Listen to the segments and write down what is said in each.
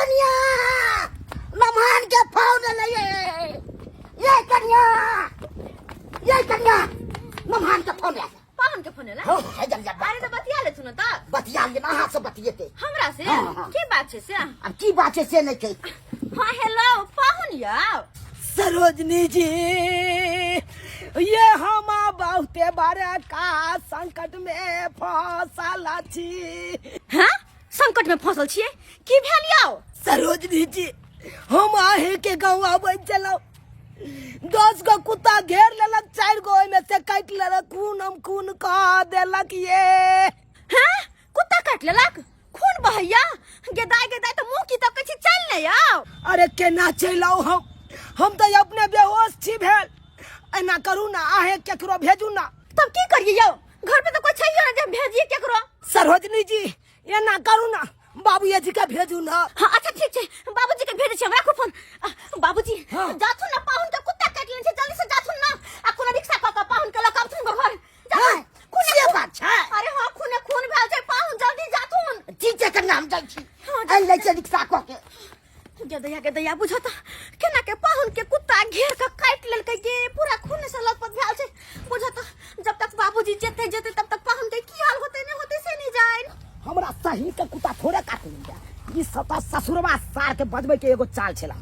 कनिया लम्हान के फोन एलै ये ये कनिया ये कनिया लम्हान के फोन आयल। पाहुन के फोन एलै? हँ, है जल्दी जल्दी। अरे तऽ बतिया लेथुन ने तऽ। बतिया लिअ अहाँ से बतियेतै। हमरा से? हँ, हँ। की बात छै से? आब की बात छै से नहि छै। हाँ हेलो पाहुन यौ। सरोजनी जी, ये हम बहुते बड़का संकट में फसल छी। हाँ संकट में फसल छियै? की भेल यौ? सरोजनी जी, हम अहीं के गाँव आबै छलहुँ, 10 गो कुत्ता घेर लेलक, 4 गो ओहिमे से काटि लेलक, खून हम खून कऽ देलक ये। हाँ कुत्ता काटि लेलक, खून बहैया? गेदाय गेदाय तऽ मुँह की तकै छी, चलि ने यौ। अरे केना चलि आउ हम, हम तऽ अपने बेहोश छी भेल। एना करू ना, अहें केकरो भेजू ना। तब की करियै यौ, घर पे तऽ कोई छैयो ने जे भेजिए केकरो। सरोजनी जी एना करू ना, बाबूजी जी के भेजू ना। हाँ अच्छा ठीक छै, बाबूजी के भेजै छी हम, राखू फोन। बाबूजी हाँ। जाथुन ना, पाहुन के कुत्ता काटि लेने छै, जल्दी से जाथुन ना, आ कोनो रिक्शा कऽ के पाहुन के लऽ कऽ आबथुन घर। जाथुन। हाँ, खूने से खून। बात छै। अरे हाँ खूने खून भेल छै पाहुन, जल्दी जाथुन। ठीक छै कन्या, हम जाइ छी। हाँ, आनि लै छै रिक्शा कऽ के। गेदैया गेदैया बुझो तऽ केना के पाहुन के कुत्ता घेर के काटि लेलकै गे, पूरा खून से लथपथ भेल छै। बुझो तऽ जब तक बाबूजी जेते जेते तब तक पाहुन के की हाल होते नहीं होते से नहीं जान। हमरा सही के कुत्ता थोड़े काटि लिया, ई सब तऽ ससुरवा सार के बजबै के एगो चाल छला।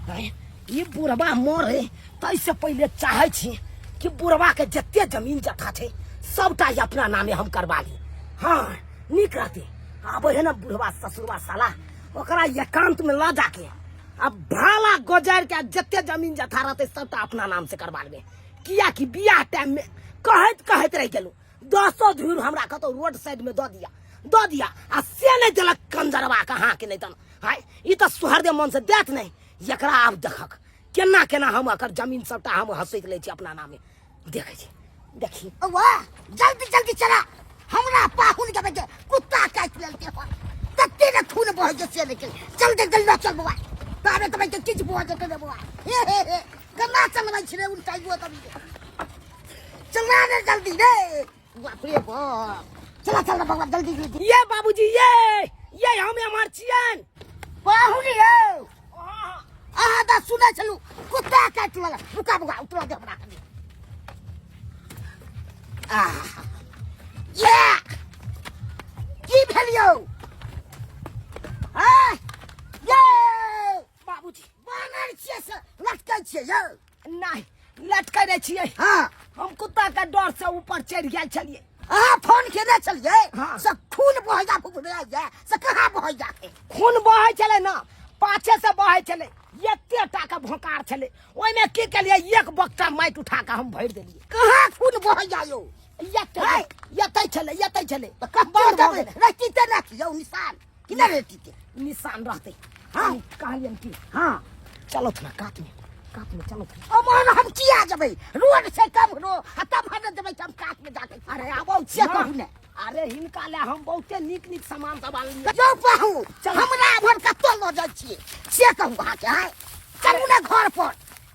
हैं, ई बुढ़वा मरे तैसे पहिले चाहै छी कि बुढ़वा के जते जमीन जथा छै सबटा ई अपना नामे हम करवा ली। हाँ नीक रहते। आबै है ना बुढ़वा ससुरवा साला, ओकरा एकांत में लऽ जाके आ भाला गोजारि के जते जमीन जथा रहते सबटा अपना नाम से करवा लेबै। किया कि बियाह टाइम में कहैत कहैत रहि गेलहुँ, 10 धूर हमरा कतौ रोड साइड में दऽ दिया दऽ दिया, आ से नहि देलक कंजरवा के। हाँ के नहि तन हाय, ई तऽ सुहरदे मन से देत नहि। एकरा आब देखक केना केना हम एकर जमीन सबटा हम हँसैत लै छी अपना नामे। देखै छी देखी। वाह जल्दी जल्दी चला, हमरा पाहुन के बेटे कुत्ता काटि लेलकै हन, तते ने खून बहै छै से लेकिन चल जल्दी जल्दी चल बौआ, ताबे तऽ बेटे किछु भऽ जेतै रे बौआ। हे हे हे केना चलबै छी रे उल्टाइयो तभी, चला रे जल्दी रे, बाप रे बाप, चला चल रे बौआ जल्दी जल्दी। ये बाबूजी ये ये हम एम्हर छियनि। पाहुन यौ, अहाँ तऽ सुनै छलहुँ कुत्ता काटि लेलक। रुका बौआ, उतरा दे हमरा कनि। आह, ये की भेल यौ? आह, ये बाबूजी बानर छियै से लटकै छियै यौ? नहि लटकै नहि छियै। हाँ। हम कुत्ता के डर से ऊपर चढ़ि गेल छलियै। अहाँ फोन केने छलियै? हाँ। से खून बहैया फुफुरा से कहाँ बहैया? खून बहै छलै ना, पाछे से बहै छलै, एते टा के भोकार छलै। ओहिमे की केलियै, एक बक्सा माटि उठा के हम भरि देलियै। कहाँ खून बहैया यौ? एते है? एते छलै, एते छलै। तऽ कते बन्द भऽ देबै? गेलै। रहितै ने यौ निशान कि नहि रहितै? निशान रहतै। हाँ। कहलियनि कि हाँ चलो ना कात में, कात में चलो। अमर हम किया जेबै? रोड छै कम रो आ तब हम जेबै तऽ हम कात में जाके। अरे आबौ से कहू ने। अरे हिनका ले हम बहुते नीक नीक सामान सब आनलियै। यौ पाहु, चल। हमरा अमर कतऽ लऽ जाइ छियै से कहू अहाँके? आँय चलू ने घर पर,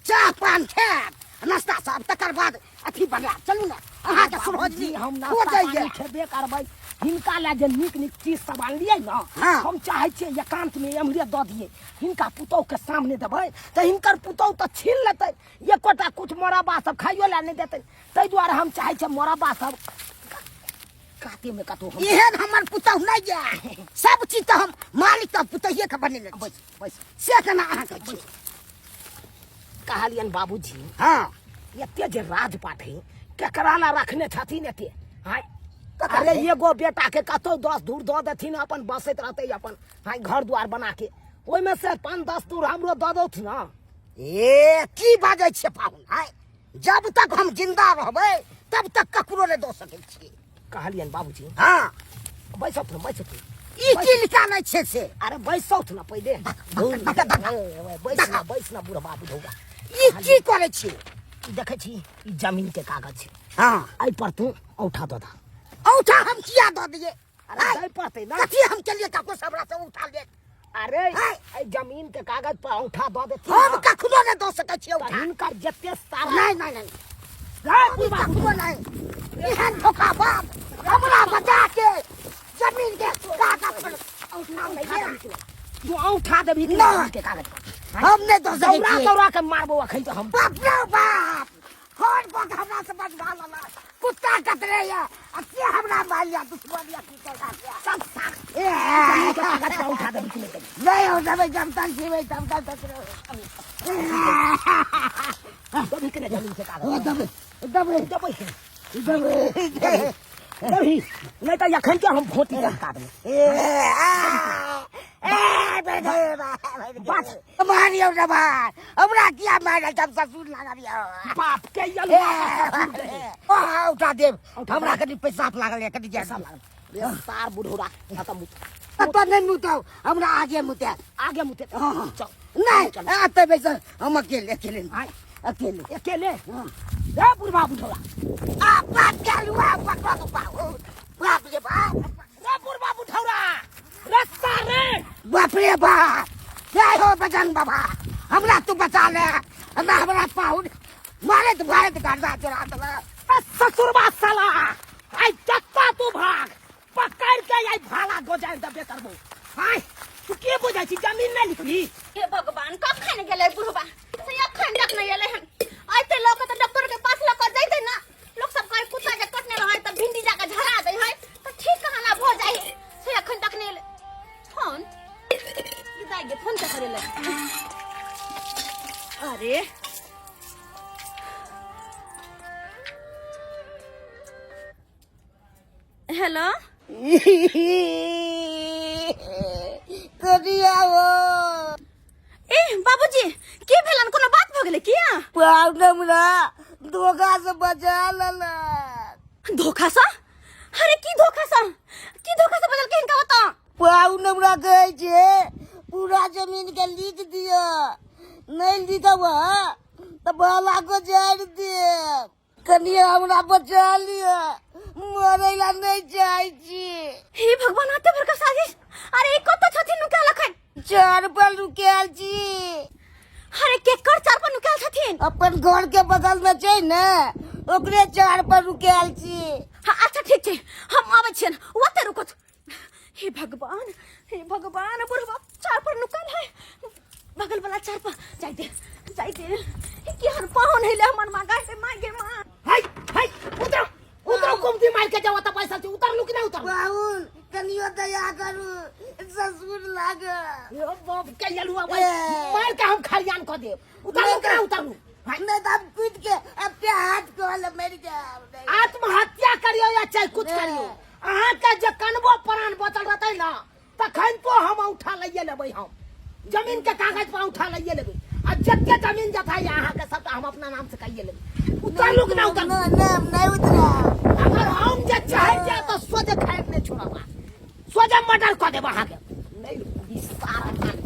चाह पान खायब, नाश्ता सब, तकर बाद अथी बनायब। चलू ने अहाँके बाबूजी, सुरजी हम हो नाश्ता जाइए। पानी खेबे करबै। हिनका लए जे नीक नीक चीज सब आनलियै ने, हाँ। हम चाहै छियै एकांत में एम्हरे दऽ दियै। हिनका पुतोह के सामने देबै तऽ हिनकर पुतोह तऽ छीन लेतै, एकोटा कुछ मोरब्बा सब खाइयो लए नहि देतै। ताहि दुआरे हम चाहै छियै मोरब्बा सब काते में कतौ हम। एहन हमर पुतोह नहि यऽ, सब चीज तऽ हम मालिक तऽ पुतोहिए के बनेने छी। बैस बैस। से केना अहाँके छी? कहलियनि बाबूजी, हाँ। एते जे राजपाट है केकरा ला रखने छथिन एते? हाँ? ककरा अरे रे? एगो बेटा के कतौ 10 धूर दऽ देथिन, अपन बसैत रहतै अपन, हाँ, घर द्वार बना के, ओहिमे से 5-10 धूर हमरो दऽ दौथ ना। ए की बाजै छियै पाहुन? आय जब तक हम जिंदा रहबै तब तक ककरो नहि दऽ सकै छियै। कहलियनि बाबूजी। हाँ। बैसौथ ना, बैसौथ ना। ई की निकालै छै से? अरे बैसौथ ना पहिले। बैस ना, बैस ना बुढ़वा बुढ़ौआ। ई की करै छी? ई देखै छी, ई जमीन के कागज छै। हाँ। एहि पर तू औठा दऽ दह। औठा हम किया दऽ दियै? अरे दै पड़तै ना। कथी हम केलियै ककरो से हमरा से औठा लेत? अरे है? एहि जमीन के कागज पर औठा दऽ देथिन हम ना। कखनो नहि दऽ सकै छियै तऽ औठा। हिनकर जते सारा नहि, नहि, नहि। रे, हम बुढ़बा कखनो नहि। एहन धोखा बाप हमरा बचा के जमीन के कागज पर औठा दैया। तू औंठा देबही कि ना। जमीन के कागज पर हम नहीं दऽ सकै दौड़ा छियै। दौड़ा के मारबो अखन तो हम। बाप रे बाप, कौन बात हमरा से बजवा लला कुत्ता कतरे या आ के हमरा मारिया दुश्मन या की कर सब साख ए जमीन के कागज पर औंठा देबही कि नहीं देबही? नहीं हो जाबे जब तक जीवे तब तक तक देबही कि नहीं जमीन के कागज? ओ दबे दबे। देबही कि नहीं? दबे। देबही नहीं तो अखन के हम भोटी के हटा देबै। बात मारियो रे भाई, हमरा किया मारे जब ससुर लागल यौ? बाप के यलुआ ससुर रहे। ओ उठा देब हमरा, कनी पेशाब लागल या कनी पैसा लागल रे सार बुढ़ोरा खत्म मुत। तो नहीं मुताओ, हमरा आगे मुते। आगे मुते? हाँ। चल। नहीं। चल। आते बैस हम अकेले अकेले। आय। अकेले। अकेले। हाँ। ए बुढ़वा बुढ़ोरा। आ बाप के लुआ पकड़ा तो पाओ, बाप रे बाप। रे बुढ़वा बुढ़ौरा रे सारे। बाप रे बाप, जय हो बजरंग बाबा, हमरा तू बचा ले। हमरा हमरा पाहुन मारे तो मारे तो गांजा चोरा देला। ए ससुरबा साला, आई जत्ता तू भाग पकड़ के आई भाला गोजाय दबे करबो। आय तू के बुझै छी जमीन नहीं लिखली? हे भगवान, कखन गेलै बुढ़बा से? अखन तक नहीं एलै हन। अइते लोग तऽ डॉक्टर के पास लऽ कऽ जइतै ना। लोग सब कहे कुत्ता जे कटने रहै तऽ भिंडी जाके झड़ा दै है तऽ ठीक कहाँ भऽ जाइ से। अखन तक नहीं एलै। फोन दाइ गे, फोन के करे ले? अरे हेलो। करिया हो। ए बाबूजी, की भेलन? कोनो बात भऽ गेलै किया? पाहुन हमरा धोखा से बचा लेलक। धोखा सँ? अरे की धोखा सँ? की धोखा सँ बदल के हिनका बता। पाहुन हमरा कहै छै पूरा जमीन के लिख दिअ, नहीं लिखब तऽ भला को जारि देब। कनिए हमरा बचा लिअ, मरै ला नहीं चाहै छी। हे भगवान, आते बड़का साजिश! अरे ई कतऽ छथिन नुकायल अखन? चार पर रुकायल छी। अरे केकर चार पर नुकायल छथिन? अपन घर के बगल में छै ने, ओकरे चार पर रुकायल छी। हाँ अच्छा ठीक छै, हम आबै छियनि, ओतऽ रुकत। हे भगवान, हे भगवान, बुढ़वा चार पर नुकल है, बगल वाला चार पर। जाय दे, जाय दे। ई केहन पाहुन हेले हमर माँ गे माँ गे माँ। हाय हाय, उतरो उतरो, कुमती मार के जाओ त पैसा से उतरलू कि नहीं उतरलू? पाहुन कनियो दया करू, ससुर लाग। यो बाप के यलुआ भाई। ए। मार के हम खलियान क देब। उतरलू कि नहीं उतरलू? नहीं तो हम कूद के अपने हाथ को मर जाब। आत्महत्या करियो या चाहे कुछ करियो, अहाँ के जे कनबो प्राण बचल रहतै ना तखन तो हम औंठा लइए लेबै। हम जमीन के कागज पर औंठा लइए लेबै आ जते जमीन जथा ये अहाँ के सबटा हम अपना नाम से कहिए लेबै। उतरलू कि ना उतरलू? ना ना, नहीं उतरा। अगर हम जे चाहे जाए तो सोझे खाए नहीं छोड़ब, सोझे मर्डर कऽ देब अहाँके। नहीं ई सारा काम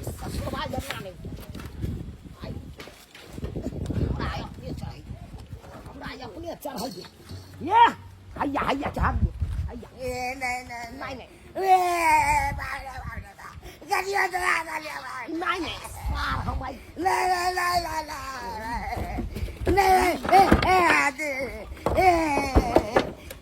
ससुरबा जन्ना नहीं। आई, हमरा अपने चढ़ै, हमरा अपने चढ़ै दे। ये हैया हैया चढ़ दे हैया। ए नहीं नहीं। नहीं नहीं। ए बाप रे बाप रे बाप, कनियो दया करियो बाप। नहीं नहीं सार हम आई। नहीं नहीं नहीं नहीं नहीं नहीं, ए ए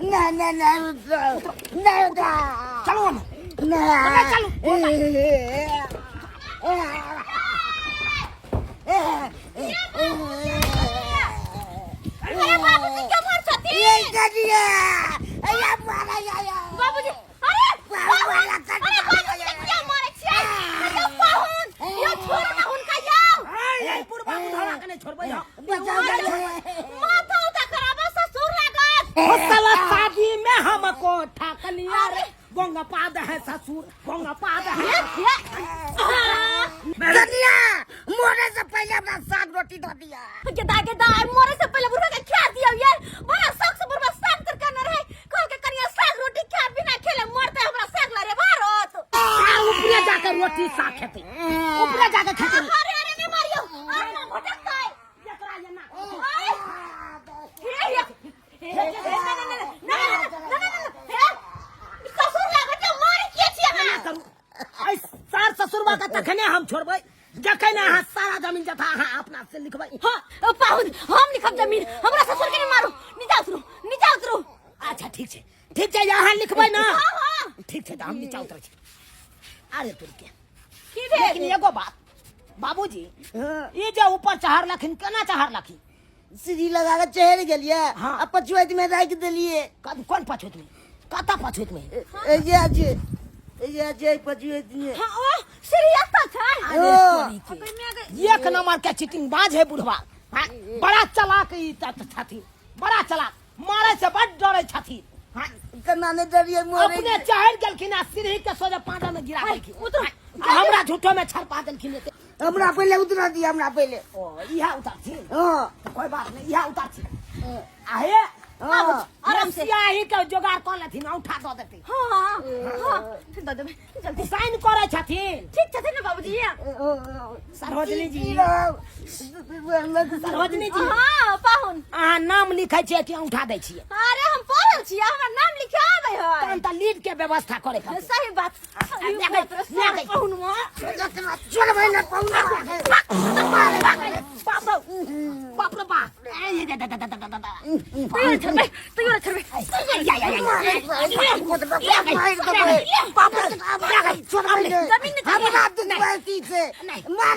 नहीं नहीं नहीं, उतरो नहीं उतरा। चलो हम। नहीं। चलो। ए अरे बाबूजी, केम्हर छथिन? ये करिया या मारा या या। बाबूजी, अरे बाबू, बाबू, अरे बाबूजी के किया मारै छियै? यौ पाहुन, यौ छोड़ू ना हुनका यौ। आई आई बुढ़बा बुढ़ावा के नहीं छोड़बै हम। बचाओ। माथा उठा खराबा ससुर लागत। ओ साला शादी में हमको ठाकलिया रे, गोंगा पाद है ससुर, गोंगा पाद है। कनिया, मरे से पहले हमरा साग रोटी दऽ दिया। गेदा गेदा, मरे से पहले बुढ़वा के खिया दियौ ये। बड़ा शौक से बुढ़वा साग तरकाना रहे, कहल के कनिया साग रोटी खा, बिना खेले मरते हमरा साग ला रे भारत। आ ऊपरे जाके रोटी साग खेते, ऊपरे जाके खेते। अरे अरे, नहीं मारियो, अरे ना भटकतै। एकरा ये ना। आय हे हे हे, ना ना ना ना ना ना ना, हे ससुर लागत के मारे किए छी अहाँ? करू आई सार ससुरबा के तखने हम छोड़बै जखन अहाँ सारा जमीन जथा अहाँ अपना से लिखबै। हाँ पाहुन, हम लिखब जमीन, हमरा ससुर के नहीं मारू। नीचा उतरू, नीचा उतरू। अच्छा ठीक छै, ठीक छै, अहाँ लिखबै ना? हाँ हाँ। ठीक छै, तऽ हम नीचा उतरै छी। अरे तुरके की भेल लेकिन एगो बात बाबूजी हाँ, ई जे ऊपर चढ़लखिन केना चढ़लखिन सीढ़ी लगा के चढ़ गेलिए हाँ। आ पछुआत में राखि देलिए कौन पछुत में कतऽ पछुत में ए जे जे ए जे पछुआत में हाँ ओ सीढ़ी एतऽ छै अरे ओ। तोरी के। अबै मे गई एक नंबर के चीटिंग बाज है बुढ़वा हाँ, बड़ा चालाक ई छथिन बड़ा चालाक मारे से बड डरे छथिन हाँ, केना नहि डरिए मरे अपने चढ़ गेलखिन आ सीढ़ी के सोझे पांडा में गिरा देलखिन उतरो। आ हमरा झूठो में छड़पा देलखिन एते। हमरा पहिले उतरा दिया हमरा पहिले ओ इहा उतारथिन हाँ तऽ कोई बात नहीं इहा उतारथिन आहे हाँ आराम से। सियाही के जोगाड़ कऽ लेथिन औंठा दऽ देथिन हाँ हाँ हाँ दऽ देबै जल्दी साइन करै छथिन ठीक छथिन ने बाबूजी सरोजनी जी सरोजनी जी हाँ पाहुन अहाँ नाम लिखै छियै कि औंठा दै छियै अरे हम पढ़ल छियै हमरा नाम लिखे आबै है तहन तऽ लीड के व्यवस्था करे पड़तै सही बात सही बात रे, ले गई। पाहुन माँ बाप रे बाप रे बाप ए, दा, दा, दा, दा, दा, दा, दा। तैयो छड़बै तैयो छड़बै या, या, या, या।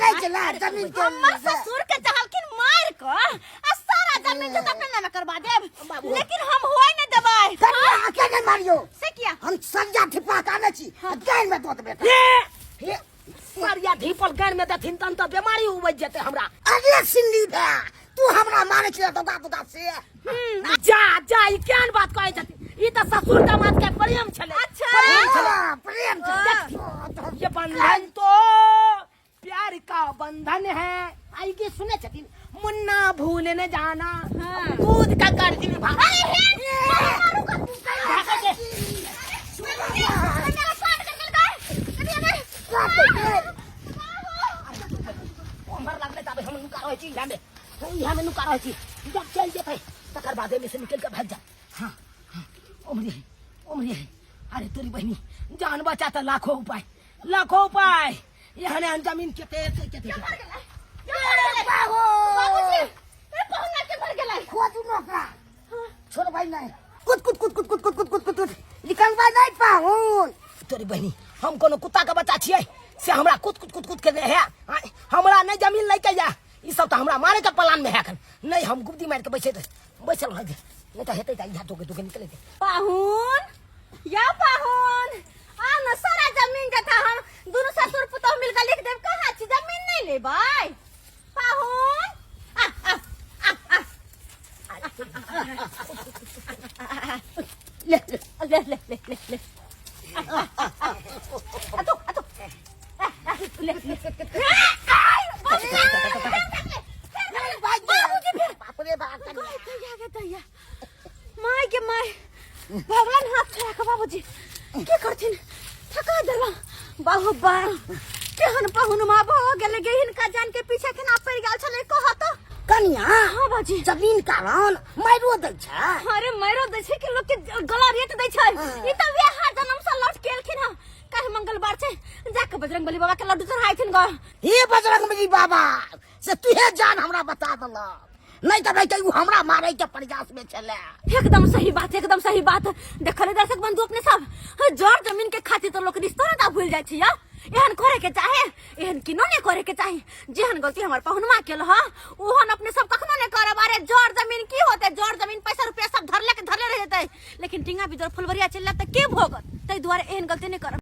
हमर ससुर के चाहलखिन मार के आ सारा जमीन जता अपने नामे करवा देब लेकिन हम होय नहीं देबै से किया हम सरिया ठिपा के आनै छी आ गानि में दऽ देबै हे, हे, सरिया धीपल गानि में देथिन तहन तऽ बेमारी उबजि जेतै हमरा अरे सिन्नी भै तू हमरा मारै छले दौगा दौगा से जा जा ई केहन बात कहै छथिन ई तऽ ससुर दामाद के प्रेम छलै अच्छा। प्रेम छलै हाँ, प्रेम छै। देख, ये बंधन तो प्यार का बंधन है आई के सुने छथिन मुन्ना भूल न जाना हाँ। दूध का कर्ज निभा अरे हे मारू का भागो के। मेरा पाट कर गए कभी अगर ओम्हर लगलै ताबे हम नुका रहै छी इएहमे इएहमे नुका रहै छी जब चलि जेतै तकर बाद एहिमे से निकलि कऽ भागि जायब हाँ हाँ ओम्हरे है ओम्हरे है अरे तोरी बहिनी जान बचा तऽ लाखो उपाय लाखो उपाय एहन एहन जमीन केते केते केते बाबूजी ए पहुना के भर गेलै खोजू न ओकरा छोड़बै नहि कुद कुद कुद कुद कुद कुद कुद कुद कुद कुद निकलबै नहि पाहुन तोरी बहिनी हम कोनो कुत्ता के बच्चा छियै से हमरा कुद कुद कुद कुद के है आँय, हमरा नहि जमीन लैके या ई सब तऽ हमरा मारे के प्लान में है एखन नहि हम गुब्दी मारि के बैसे बैसल रह नहि तऽ हेतै तऽ इएह दोगे दोगे निकले पाहुन या पाहुन आ न सारा जमीन जथा हम दुनू ससुर पुतोह मिलकर लिख देब कहाँ छी जमीन नहीं लेबै पाहुन आ आ आ आ ले ले ले ले ले ले ले आ आ तो आ तो आ ले ले बाबूजी फिर बाप रे बाप दैया गे दैया माय के माय भगवान हाथ छोड़ा के बाबूजी के करथिन थका देला बाहु बा केहन पाहुन मा भऽ गेलै गे हिनका जान के पीछे केना पड़ि गेल छलै कह तऽ कनिया हाँ बाजी जमीन कारण मारियो दै छै अरे मारो दै छै कि लोग के गला रेत दै छै ई तऽ वेहा जन्म से लौट के एलखिन हँ काल्हि मंगलवार छै जाके बजरंगबली बाबा के लड्डू चढ़ाइथिन ग हे बजरंगबली बाबा से तुहे जान हमरा बता देलक नहीं तऽ नहीं तऽ उ हमरा मारे के प्रयास में छले एकदम सही बात एकदम सही बात देखले दर्शक बंधु अपने सब जड़ जमीन के खातिर तो लोग रिश्ता ना भूल जाए छी एहन करे के चाहे एहन किनो नहीं करे के चाही जेहन गलती हमर पहुनमा केल ह ओहन अपने सब कखनो नहीं करब अरे जड़ जमीन की होते जड़ जमीन पैसा रुपया सब धरले के धरले रह जेते लेकिन टींगा बिजोर फुलवरिया चलला त के भोगत ताहि दुआरे एहन गलती नहीं करब।